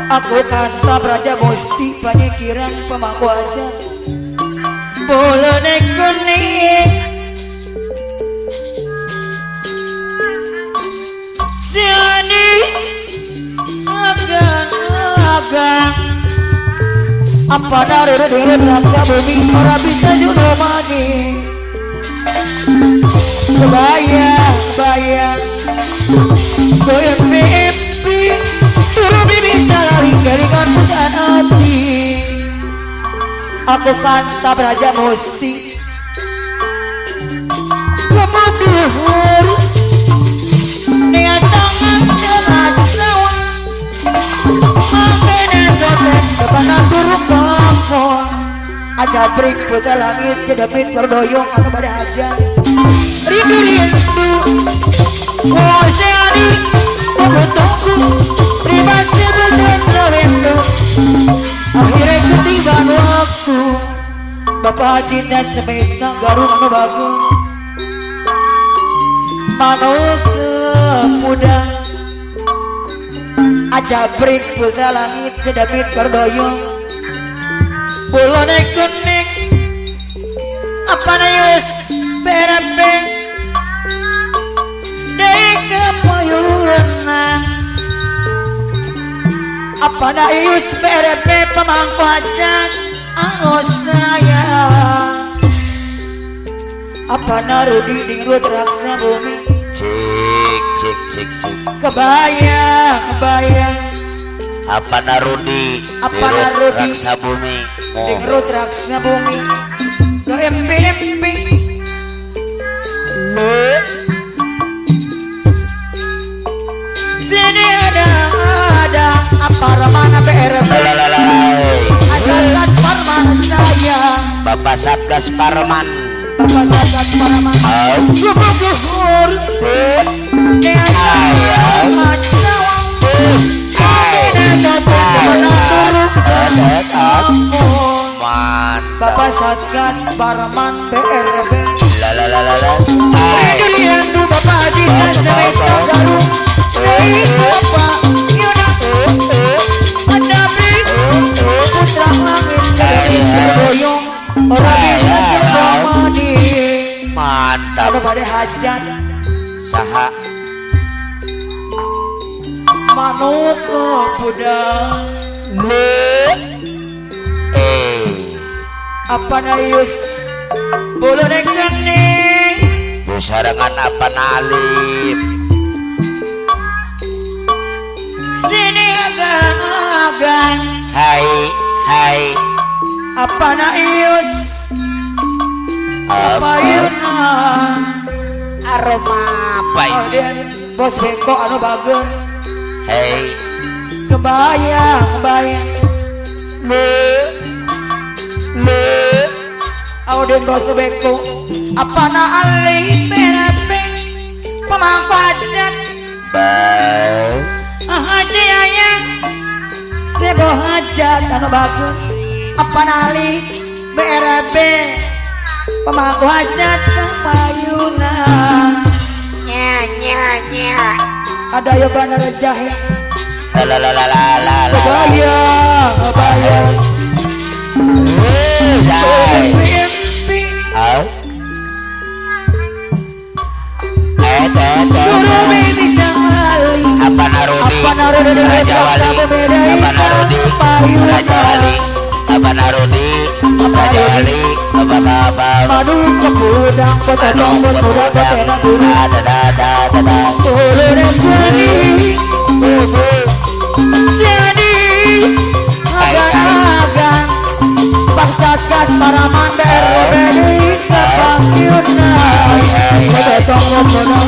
Aku kanta praja musti panyikiran pemangku aja. Bolone kuning Siani agang-agang. Apa dari diri raksa bumi ora bisa jodoh mani. Kebayang-bayang goyang mimpi turu bisa lari kelingan pujaan hati. Aku kanta praja musti kemuduhur dengan tangan jelas sawah makanya sosen depan turun pelakon aja prik putra langit kedapit berdoyong atau pada aja rindu rindu oh sehari tunggu tunggu terima sebut sewendo akhirnya ketibaan waktu Bapak cinta semesta garung anu bagus manuk muda aja prik putra langit kedapit berdoyong bulone kuning apa nayus berapeng dek kepayunan apa nayus berepe pemangku hajat anu sayang apa narudi dingrut raksa bumi cik cik cik cik kebayang kebayang apa narudi apa narudi raksa bumi dingrut raksa bumi ke mp sini ada apa ramana BRB Asalkan Parman saya Bapak Satgas Parman Bapak Satgas Parman Gugur Bapak Satgas Parman BRB Rindu Bapak Haji Semesta Garung Bapak Yuna ada beri putra langit bergoyong orang bisa jemani. Mantap. Ada pada hajat saha manuk budang apa nayus boleh kening besarangan apa nalip sini agan-agan hai hai apa nayus apa yuna aroma apa ini bos beko anu bager hei kebayang kebayang le le auden bos beko apa na ali berape pemangku hajat bau haji ayang sebo hajat anu bager apa nali berape pemangku hajat kepayuna nya nya nya ada yo bandar jahe la la la la la la kebayang kebayang apa narudi Raja Wali apa narudi Raja Wali apa narudi Raja Wali apa apa madu kepudang potong muda potong guru da da da da da jadi agan-agan Satgas Paraman BRB Kepangyuna Potong potong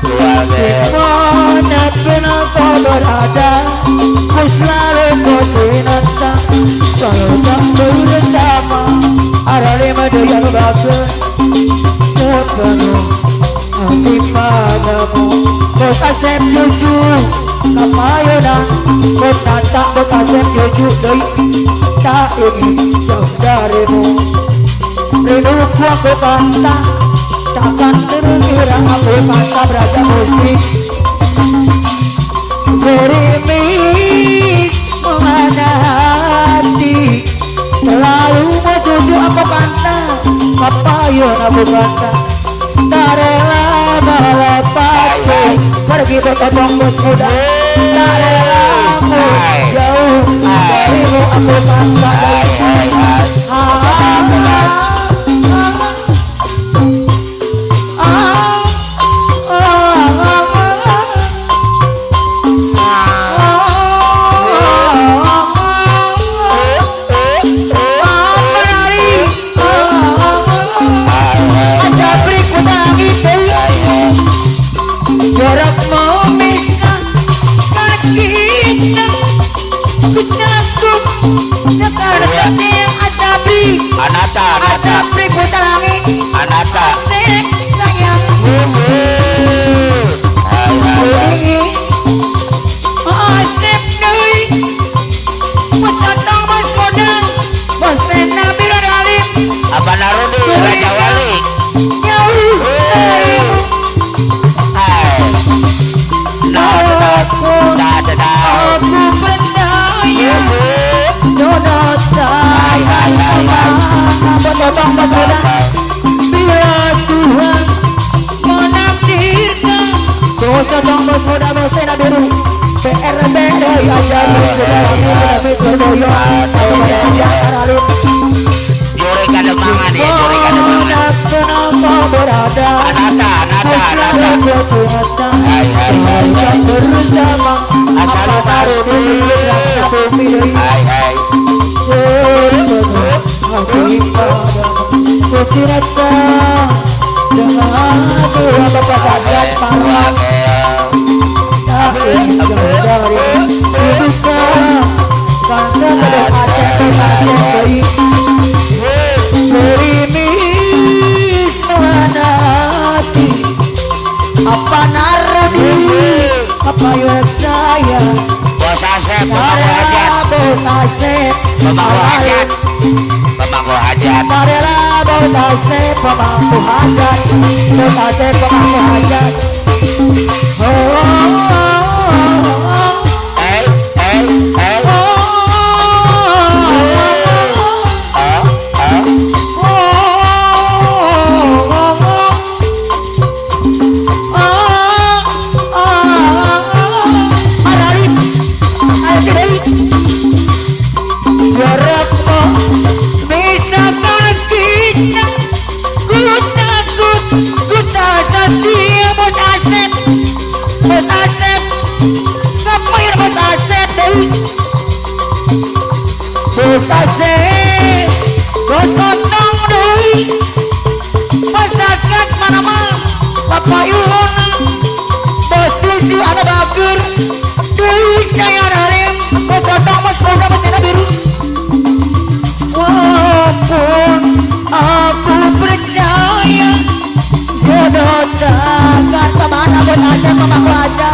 dimana pun kau berada ku selalu kau cinta kalau tak bersama ada lima yang bagus sepenuh hati padamu bos Asep cucu kapayuna bos tata bos Asep cucu doi tak ingin jauh darimu rinduku aku kata takkan terkira aku kata beraja musti beri Bototong bos muda. Tak rela aku jauh darimu, aku tanpa bila Tuhan menakdirkan dosa tong bos muda bos tena biru PRB dari ajar jore kademangan ya, jore kademangan. Anata, anata, anata. Hai hai hai. Asal pasti. Hai hai. Apa nardi, apa ya saya Bos Asep, pemangku hajat, Bos Asep, pemangku hajat, pemangku hajat. Marilah Bos Asep, pemangku hajat, Bos Asep, pemangku hajat. Oh, oh, oh, eh, eh, eh. Oh, oh, oh, Bos Asep, bos otong deui, bos Asep mana mah, Bapak Yuna, bos cucu anu bager, deui saya harim, bos otong bos boga bos tena biru. Walaupun aku percaya jodoh takkan kemana, bos Asep mamaku aja,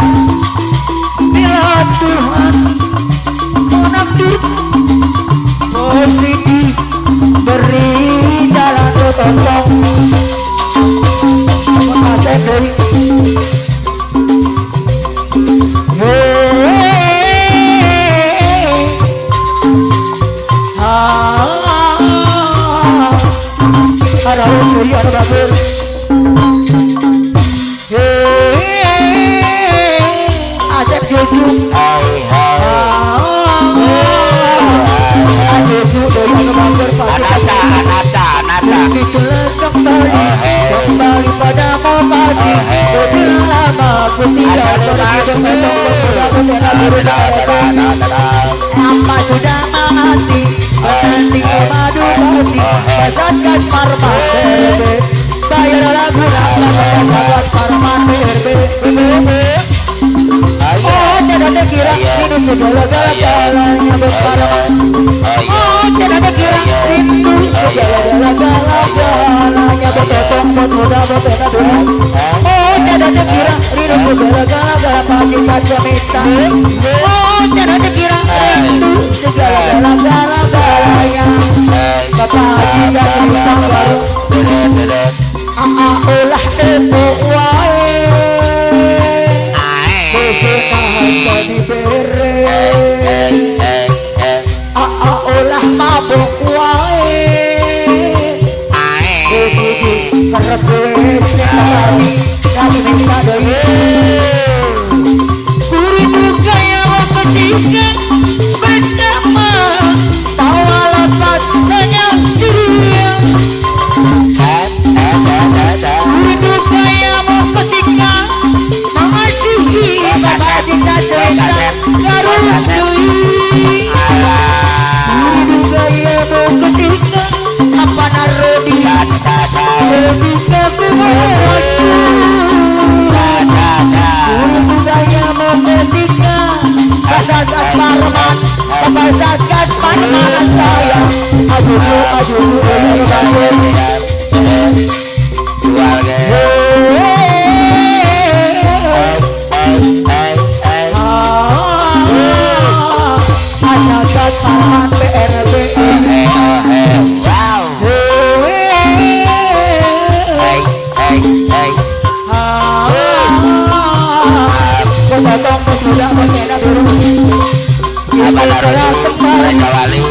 bila Tuhan menakdirkan posisi beri jalan tolong kasih beri ada beri ada babur Asep cucu Anata, anata, anata. Kembali, kembali padamu masih lama ku tidak apa sudah mati nanti madu kasih basaskan parma RB bayar lagu basaskan parma RB. Oh tidak dikira ini segala-galanya berparma. Oh tidak dikira rindu segala-galanya bertotong bermuda bertena dua. Oh tidak dikira rindu segala-galanya pagi saja minta. Oh tidak dikira rindu segala-galanya bapak haji minta baru. Ulah tepu wae dibere olah mabuk wae siji kerep wis kami minta deui. ketika bersama tawa lepas senyum ceria. Rindu gayamu ketika mengasihi bapak cinta cinta garundui. Rindu gayamu ketika apa narodi ketika ku rindu gayamu ketika Bapak Parman, Bapak Satgas Parman saya. Aduh, aduh, aduh, Satgas Parman PRB.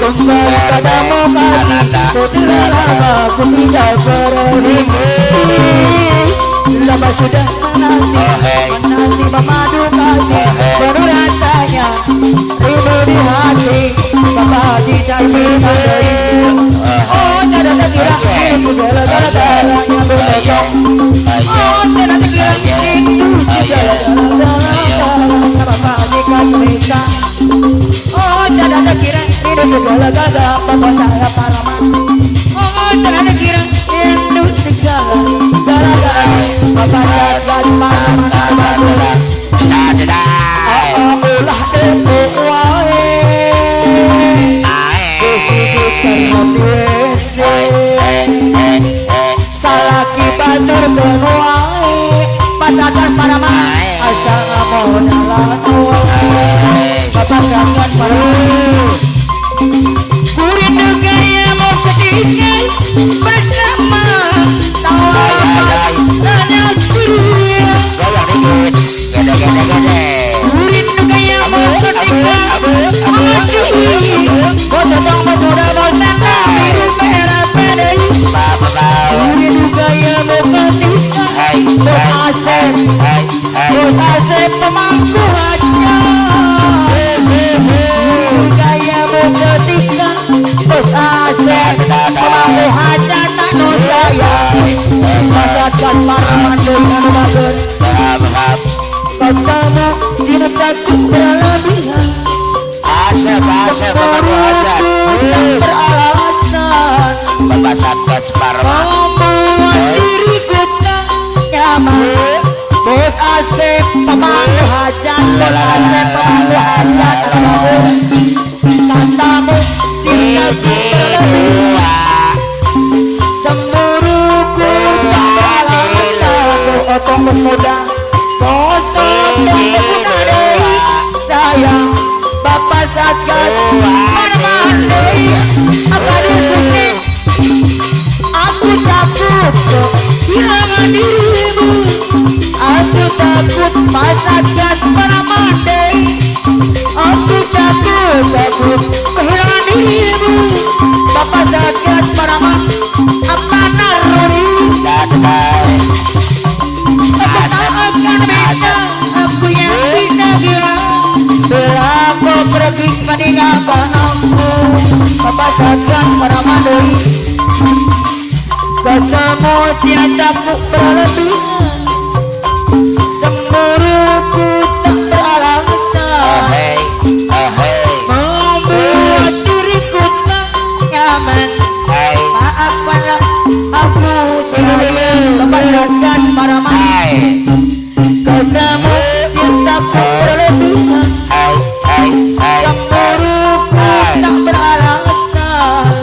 Kembali padamu kasih, sudah lama ku tinggal pergi. Lama sudah menanti, menanti memadu kasih, baru rasanya rindu di hati. Bapak tidak cintai. Oh, tidak terkira segala-galanya bertolong. Oh, tidak terkira rindu segala-galanya bapak jika cerita. Oh, tidak terkira rindu segala-gala bapak saya paraman. Oh, tidak terkira rindu segala-galanya bapak saya paraman. Ulah debu wae salaki batur kenuai pasakan paraman asa ngamodalan wae bapak kangen paraman. Ku rindu gayamu ketika bersama tawa dan ceria. Ku rindu gayamu ketika mengasihi bototong botoda botana biru merah pedai. Ku rindu gayamu ketika Bos Asep, Bos Asep pemangku hajat. Rindu gayamu ketika Bos Asep pemangku hajat tak no sayang. Masakan paraman dengan bagus. Katamu cintaku berlebihan. Asep, Asep pemangku hajat. Tak beralasan. Bapak Satgas Parman membuat diriku tak nyaman. Bos Asep pemangku hajat, Bos Asep pemangku hajat. Katamu cintaku berlebihan. Cemburuku tak beralasan. Bos otong pemuda, Bos otong pemuda deh sayang. Bapak Satgas Parman deh. Apa dukungnya? Aku takut kehilangan dirimu. Aku takut Pak Satgas Parman deh. Aku takut, takut kehilangan dirimu. Bapak Satgas Parman apa naruri? Aku tak akan bisa, aku yang bisa gila. Bila kau pergi meninggalkan aku. Bapak Satgas Parman deh. Katamu cintaku berlebihan. Cemburuku tak beralasan. Membuat diriku tak nyaman. Maafkanlah aku sayang. Bapak Satgas Parman. Katamu cintaku berlebihan. Cemburuku tak beralasan.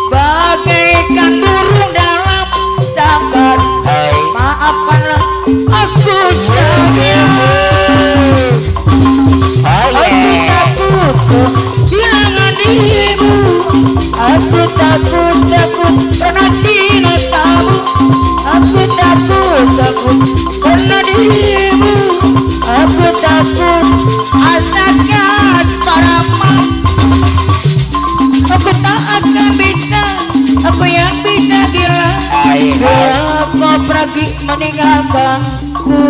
Bagaikan burung dalam sangkar. Maafkanlah aku sayang. Aku takut kehilangan dirimu. Aku takut, takut karena cintamu. Aku takut, takut karena dirimu. Aku takut Satgas Parman. Aku tak akan bisa, aku yang bisa gila. Bila kau pergi meninggalkanku.